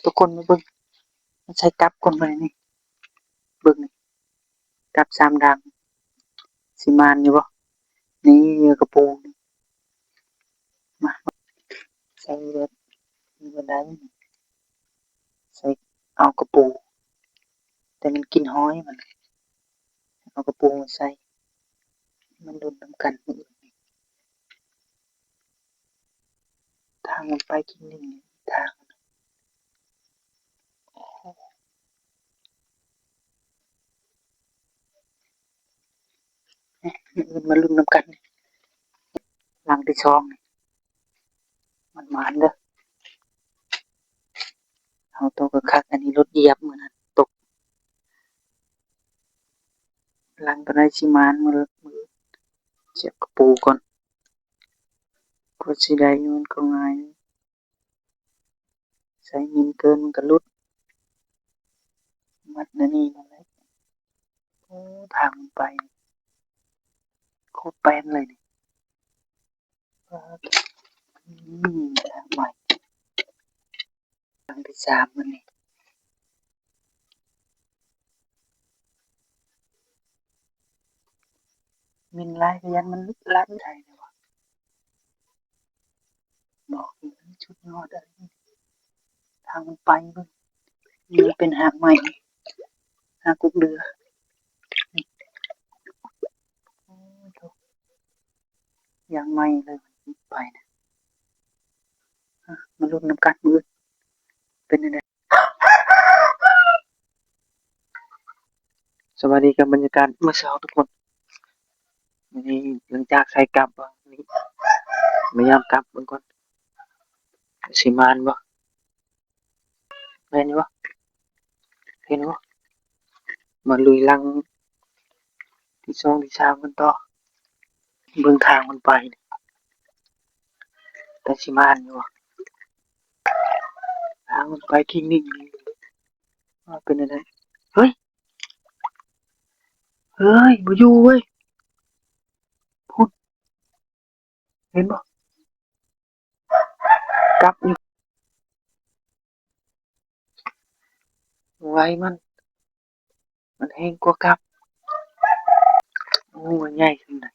ທຸກຄົນມາເບິ່ງ ມັນໃສ່ກັບກ່ອນບາດນີ້ ເບິ່ງນີ້ ກັບສາມດ່າງ ຊິໝານຢູ່ບໍ່? ນີ້ ເຫຍື່ອກະປູນີ້ ມາ ໃສ່ແບບນີ້ກໍໄດ້ ໃສ່ເອົາກະປູ ແຕ່ມັນກິນຫອຍ ມັນເອົາກະປູມາໃສ່ ມາລຸ້ນນຳກັນມື້ອື່ນນີ້. ທາງມັນໄປກິນໜຶ່ງ ທາງ ໂອ້ ມື້ອື່ນມາລຸ້ນນຳກັນ ຫຼັງທີສອງນີ້ ມັນໝານເດີ ເຮົາໂຕກະຄັກ ອັນນີ້ລົດຢຽບມື້ນັ້ນຕົກ ຫຼັງໂຕໃດຊິໝານມື້ ມື້ ສຽບກະປູກ່ອນ ກວ່າຊິໄດ້ຢູ່ມັນກໍງ່າຍ ໃສ່ມິນເກີນມັນກໍຫຼຸດ ມັດແນວນີ້ນັ້ນແຫຼະ ໂອ້ ທາງມັນໄປ ໂຄດແປນເລີຍນີ້ ອືມ ທາງໃໝ່ ທາງທີສາມມັນນີ້ ມິນຫຼາຍກະຢ້ານມັນຫຼຸດ ລັດໄດ້ແລ້ວວ່າ ບອກຢູ່ ມັນສຸດຍອດເລີຍ ທາງມັນໄປເບິ່ງ ນີ້ເປັນຮາກໄມ້ ຮາກກົກເດືອ ໂອ້ໂທ ຢ່າງໃໝ່ເລີຍໄປນະ ອາ ມາລຸ້ນນຳກັນມື້ອື່ນເປັນແນວໃດ. ສະບາຍດີກັບບັນຍາກາດມື້ເຊົ້າທຸກຄົນ ມື້ນີ້ຫຼັງຈາກໃສ່ກັບ ມາຍາມກັບເບິ່ງກ່ອນ ຊິໝານບໍ່? ແມ່ນຢູ່ບໍ່? ເຫັນບໍ່? ມາລຸຍຫຼັງທີສອງທີສາມກັນຕໍ່ ເບິ່ງທາງມັນໄປ ແຕ່ຊິໝານຢູ່ບໍ່? ທາງມັນໄປຄີງໜຶ່ງ ວ່າເປັນແນວໃດ? ເຮີ້ຍ ເຮີ້ຍ ບໍ່ຢູ່ເວີຍ ພຸ້ນ ເຫັນບໍ່? ກັບຢູ່ ໄວມັນ ມັນແຮງກວ່າກັບ ໂອ້ ມັນໃຫຍ່ສ່ຳໃດ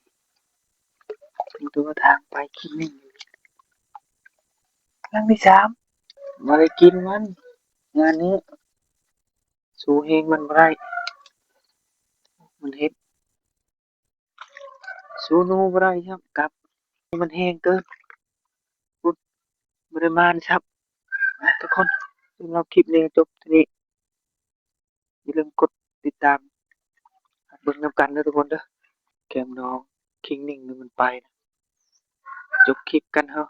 ເປັນຕົວທາງໄປຄີງໜຶ່ງ ຫຼັງທີສາມ ບໍ່ໄດ້ກິນມັນ ງານນີ້ ສູ້ແຮງມັນບໍ່ໄດ້ ມັນເຮັດ ສູ້ໜູບໍ່ໄດ້ຊ້ຳ ກັບມັນແຮງເກີນ ອຸດ ບໍ່ໄດ້ມານຊ້ຳ ນະທຸກຄົນ. ສຳລັບຄລິບນີ້ຈົບເທົ່ານີ້ ຢ່າລືມກົດຕິດຕາມ ເບິ່ງນຳກັນເດີທຸກຄົນເດີ ແກມນ້ອງຄິງໜຶ່ງນີ້ມັນໄປນະ. ຈົບຄລິບກັນເຮົາ.